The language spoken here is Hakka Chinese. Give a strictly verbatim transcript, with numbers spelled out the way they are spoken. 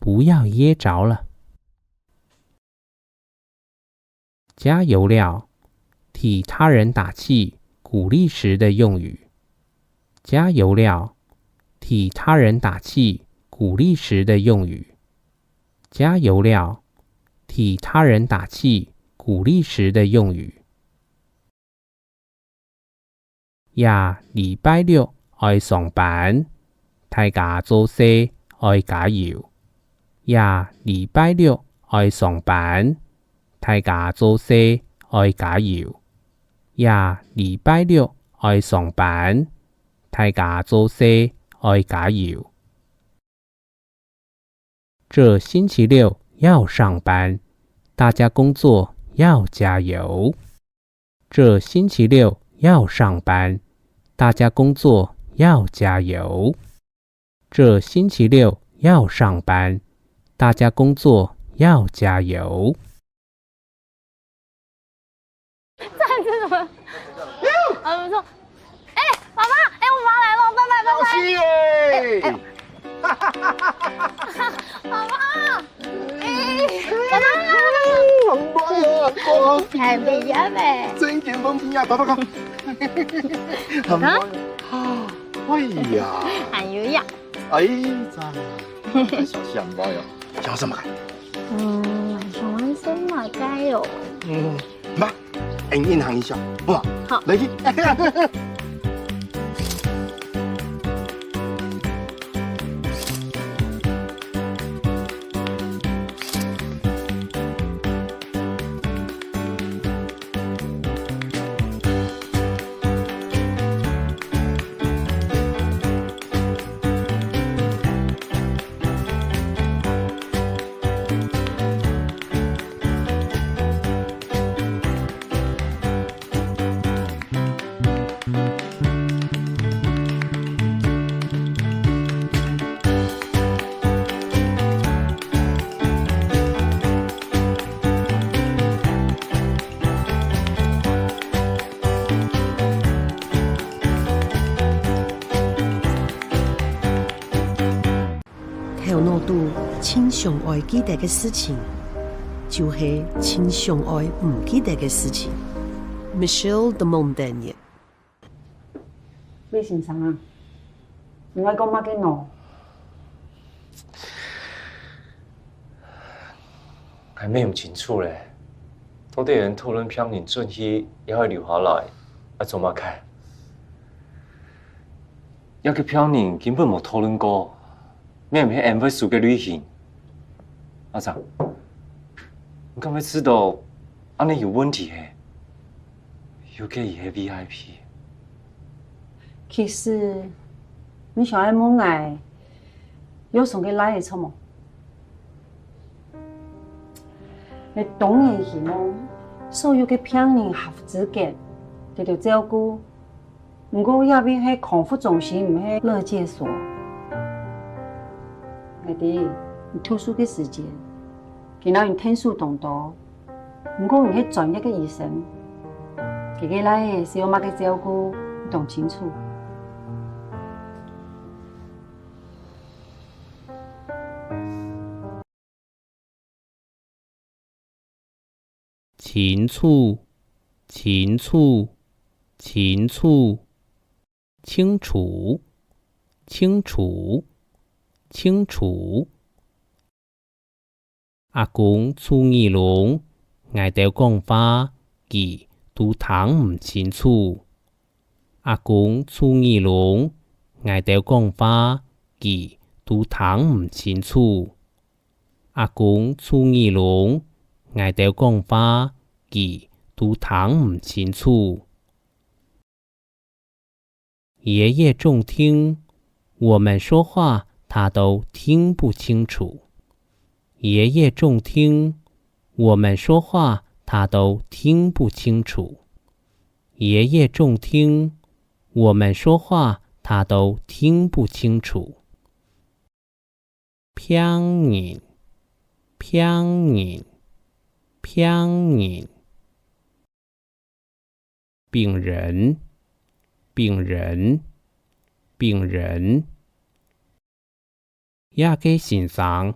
不要噎着了。加油料，替他人打气、鼓励时的用语。加油料，替他人打气、鼓励时的用语。加油料，替他人打气、鼓励时的用语。 這禮拜六愛上班，大家做事愛加油。這禮拜六愛上班，大家做事愛加油。這禮拜六愛上班，大家做事愛加油。 這星期六要上班，大家工作要加油。這星期六要上班，大家工作要加油。這星期六要上班，大家工作要加油。 这是什么？啊，不错。哎，爸爸，哎，我妈来了，拜拜，拜拜。小心哎！哎，哎，爸爸。红包啊，恭喜！太美了呗。真给恭喜啊，爸爸讲。红包啊。哎呀。还有呀。哎，咋？小心红包哟。想要什么？嗯，想要什么该哦？嗯，妈。 哎，你先行一下，好不好？好。来去。 头脑肚盡想愛記得个事情，就係盡想愛毋記得个事情。Michel de Montaigne。魏先生啊，你愛講麼个喏？ 還沒有清楚咧，到底人討論病人轉去，也會留下來，愛做麼个？這个病人根本無討論過，乜毋係安慰書个類型。阿長，你敢會知道，恁呢有問題係？尤其佢係V I P。其實，你想愛問𠊎， 有送个倈仔著無？𠊎當然希望所有个病人合資格得到照顧，毋過這位係康復中心，毋係勒戒所。𠊎知你讀書个時節，見到人𢯭手當多， 毋過你係專業个醫生，佢个倈仔需要麼个照顧，你當清楚。 清楚，清楚，清楚。清楚，清楚，清楚。阿公坐耳聾，𠊎兜講話，佢都聽毋清楚。阿公坐耳聾，𠊎兜講話，佢都聽毋清楚。 阿公坐耳聾，𠊎兜講話，佢都聽毋清楚。爺爺重聽，我們說話他都聽不清楚。爺爺重聽，我們說話他都聽不清楚。爺爺重聽，我們說話他都聽不清楚。 病人，病人，病人。病人，病人，病人。這个先生